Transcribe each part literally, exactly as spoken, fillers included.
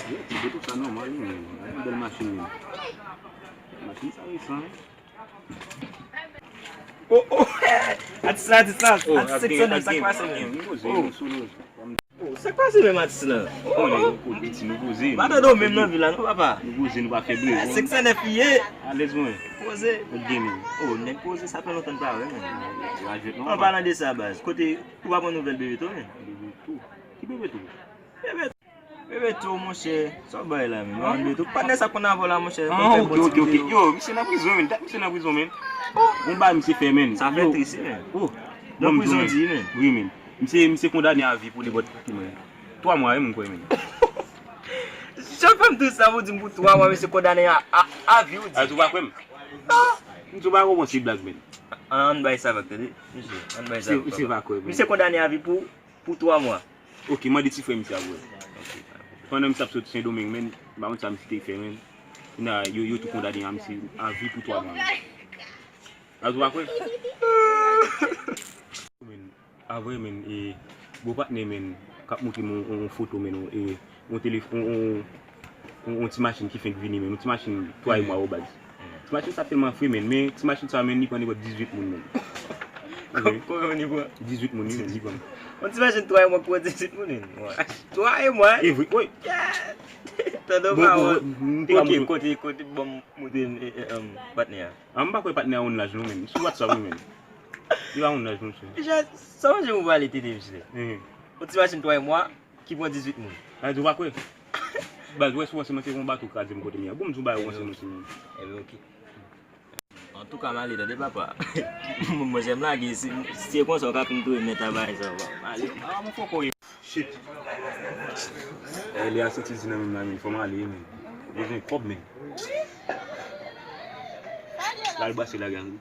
Yo, ti boto sa nòmal, wi, men. Yon bèl machin, men. Machin sa resan, wi. Oh, oh! Atis la, atis la, oh, atis senk san nèf, sa k pase, men? Nou poze, oh, nou sou nou. Oh, sa k pase menm, atis la? Oh, oh, nou poze, nou poze. Pa tande w menm nan vil la, non, papa. Nou poze, nou pa fè bri. Senk san nèf li ye. Alèz, mwen. Poze. Ok, men. Oh, nèg poze, sa fè lontan n pa wè, men. An palan de sa, baz, kote ou pa pran nouvèl Bebeto, men? Bebeto? Ki Bebeto? Bebeto. Bebeto, monchè, sa w bay la, men? Mwen, Bebeto, patnè sa konn avè w la, monchè. Ah, ok, ok, ok. Yo, misye nan prizon, men. Dat misye nan prizon, men. Oh, yon bagay misye fè, men. Sa fè tris, men. Oh, nan prizon di, men. Wi, men. Misye, misye kondane a vi pou nenpòt ki, men. Twa mwa, wi, mwen kwè, men. Jan fè m tris la, pou di m pou twa mwa, misye kondane a, a, a vi, ou di. A, tou pa kwè m. M tou pa konprann se blag, men. An, ann bay sa vag, tande. Misye, ann bay sa vag, papa. Misye kondane a vi pou, pou twa mwa. Ok, mande ti frè misye avè w. Pandan misye ap soti Sendomeng, men, m pa konn sa misye te fè, men. Kounye a, yo, yo tou kondane a misye a vi pou twa mwa, men. A, tou pa kwè? Men, apre, men, e, gwo patnè, men, k ap montre m yon, yon, yon foto, men, yon, e, yon telef-, yon, yon, yon, yon ti machin ki fenk vini, men, yon ti machin twa e mwa, o baz. Ti machin sa tèlman fre, men, men ti machin sa, men, li pran nenpòt dizuit moun, men. Konbyen moun li pran? Dizuit moun, wi, men, li pran. Yon ti machin twa e mwa k pran dizuit moun, men. Twa e mwa? E vre, wi. Tande w pawòl. Ok, kote, kote, bon, montre m, e, e, em, patnè a. A, m pa kwè patnè a yon laj non, men. Sou WhatsApp, wi, men. Li pa yon laj non, mesye. Jan, sa w chanje pou pale tete, mesye. Mhm. Yon ti machin twa e mwa ki pran dizuit moun. Sa di w pa kwè? Baz, wè sou anseman se yon bato kraze m kote m ye a. Bon, m di w bagay yon anseman se moun. Ebyen, ok. Antouka, m ale, tande, papa. Mwen, se m lage, si, si se konsa, w ka fin touye mèt a bagay sa, papa. M ale. A, mon fòkò ye. Shit. Eh, lè a soti di nan men m la, men, fò m ale, men. Bezwen kòb, men. L al brase lagaj, wi.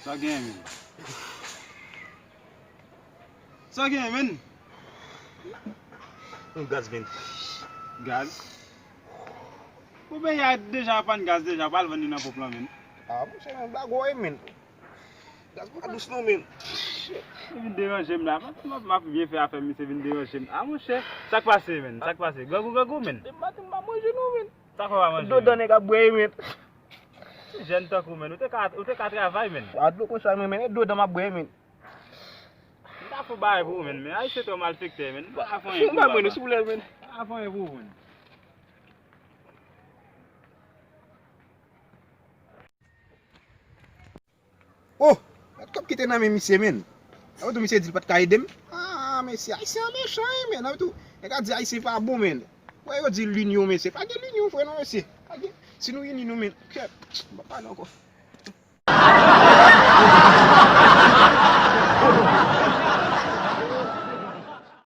Sa w genyen, men? Sa w genyen, men? Yon gaz, men. Gaz? Bon, peyi a deja pann gaz deja, pa al vann li nan ponp lan, men. A, monchè, men, blago, wi, men. Gaz pa dous non, men. Shit. Ou vin deranje m la. M ap, m ap byen fè afè m, misye vin deranje m. A, monchè, sa k pase, men? Sa k pase? Grangou, grangou, men. Depi maten m pa manje non, men. Sa k fè w pa manje? Dlo dan nèg ap bwè, men. Ti jèn tankou w, men. Ou te ka, ou te ka travay, men. A, dlo konsa, men, men. E dlo dan m ap bwè, men. M ta fè yon bagay pou ou, men. Men Ayisyen twò malfektè, men. M pa ka fè anyen pou ou, papa. Souple, men. M pa ka fè anyen pou ou, men. Oh! Gad kòb ki te nan men misye, men. Apre tou, misye di l pa t ka ede m. Ah, mesye, Ayisyen an mechan, wi, men. Apre tou, nèg la di Ayisyen pa bon, men. Wè, yo di linyon, mesye. Pa gen linyon vre, non, mesye. Pa gen. Si nou ini nou, men. Kèt. M pa pale ankò.